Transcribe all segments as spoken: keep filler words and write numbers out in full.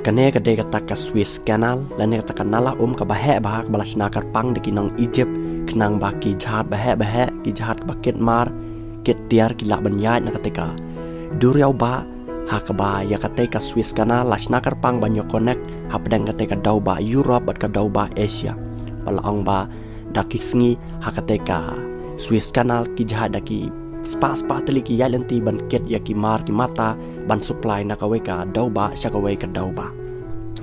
Kane ka dei kata ka Suez Canal, lane kata ka nala um kaba heh bha kaba la shna kyrpang da ki nong Egypt, khnang ba ki jahaj ba heh ba heh, ki jahaj ba kit mar kit tiar ki lah ban ïaid na kata ka duriaw ba, ha kaba ïa kata ka Suez Canal la shna kyrpang ban ïa connect hapdeng kata ka daw ba Europe bad ka daw ba Asia. Ba la ong ba da ki sngi ha kata ka Suez Canal ki jahaj da ki spah spah tylli ki ïaid lynti ban kit ïa ki mar ki mata ban supply na kawei ka daw ba sha kawei ka daw ba.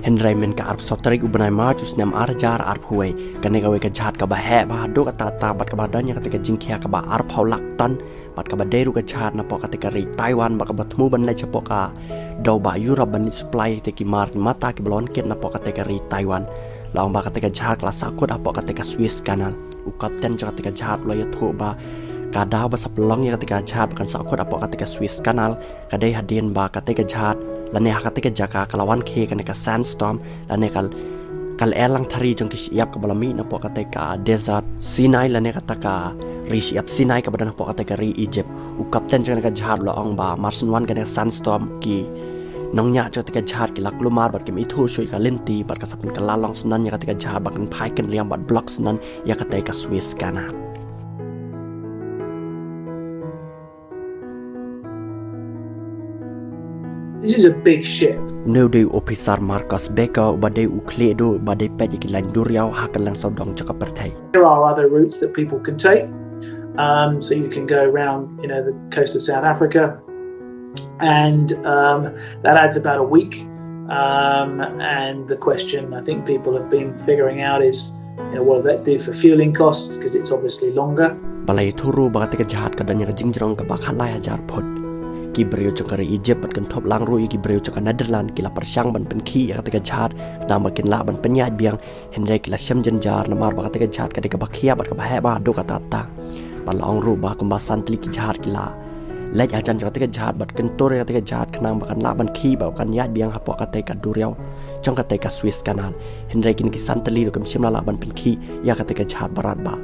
Hynrei mynta ka arphew saw tarik u bnai March u snem ar hajar arphew wei, kane kawei ka jahaj kaba heh bha haduh katta katta bad kaba don ïa kata ka jingkhia kaba arphew lak ton, bad kaba dei ruh ka jahaj napoh kata ka ri Taiwan, bad kaba thmu ban leit shapoh ka daw ba Europe ban leit supply ïa ki mar ki mata kiba la wan kit napoh kata ka ri Taiwan. La ong ba kata ka jahaj ka la sahkut hapoh kata ka Suez Canal. U kapten jong kata ka jahaj u la ïathuh ba ka daw ba sa pynlong ïa kata ka jahaj ba kan sahkut hapoh kata ka Suez Canal ka dei hadien ba kata ka jahaj, lane ha kata ka jaka ka la wan khie kane ka sandstorm, lane ka, ka lyer langthari jong ki shyiap kaba la mih napoh kata ka desert Sinai, lane kata ka ri shyiap Sinai kaba don hapoh kata ka ri Egypt. U kapten jong kane ka jahaj u la ong ba mar syn wan kane ka sandstorm, ki nongñiah jong kata ka jahaj ki la kulmar bad kim ithuh shuh ïa ka lynti, bad ka sa pynkylla long syndon ïa kata ka jahaj ba kan phai kynriam bad block syndon ïa kata ka Suez Canal. This is a big ship. Une u dei u ophisar Marcus Baker, uba dei u khlieh duh uba dei peit ïa ki lain duriaw ha kylleng sawdong jong ka pyrthei. There are other routes that people can take. Um, so you can go around, you know, the coast of South Africa, and um, that adds about a week. Um, and the question I think people have been figuring out is, you know, what does that do for fueling costs? Because it's obviously longer. Ba la ïathuh ruh ba kata ka jahaj ka don ïa ka jingjrong kaba khatlai hajar phut. Ki briew jong ka ri Egypt bad kynthup lang ruh ïa ki briew jong ka Netherlands ki la pyrshang ban pynkhih ïa kata ka jahaj, khnang ba kin lah ban pynïaid biang, hynrei ki la shem jynjar namar ba kata ka jahaj ka dei kaba khia bad kaba heh bha haduh katta katta. Ba la ong ruh ba kumba san tylli ki jahaj ki la leit hajan jong kata ka jahaj bad kyntur ïa kata ka jahaj khnang ba kan lah ban khih bad kan ïaid biang hapoh kata ka duriaw jong kata ka Suez Canal. Hynrei kine ki san tylli ruh kim shym la lah ban pynkhih ïa kata ka jahaj ba radbah.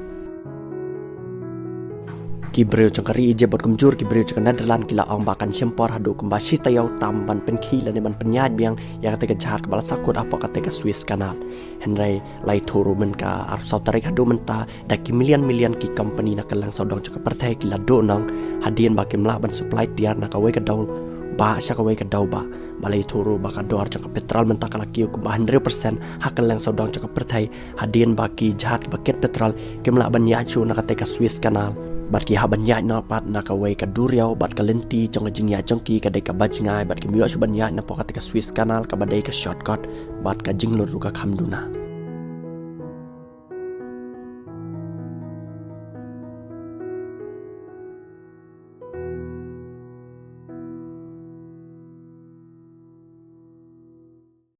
Ki briew jong ka ri Egypt bad kumjuh ki briew jong ka Netherlands ki la ong ba kan shim por haduh kumba shi taïew tam ban pynkhih lane ban pynïaid biang ïa kata ka jahaj kaba la sahkut hapoh kata ka Suez Canal. Hynrei la ïathuh ruh mynta ka arphew saw tarik haduh mynta da ki million million ki company na kylleng sawdong jong ka pyrthei ki la duhnong hadien ba kim lah ban supply tiar na kawei ka daw ba sha kawei ka daw ba. Ba la ïathuh ruh ba ka dor jong ka petrol mynta ka la kiew kumba hynriew percent ha kylleng sawdong jong ka pyrthei, hadien ba ki jahaj kiba kit petrol kim lah ban ïaid shuh na kata ka Suez Canal. Bad ki hap ban ïaid noh pat na kawei ka duriaw bad ka lynti jong ka jingïaid jong ki ka dei kaba jngai bad kim ïoh shuh ban ïaid napoh kata ka Suez Canal kaba dei ka shortcut bad ka jinglut ruh ka kham duna.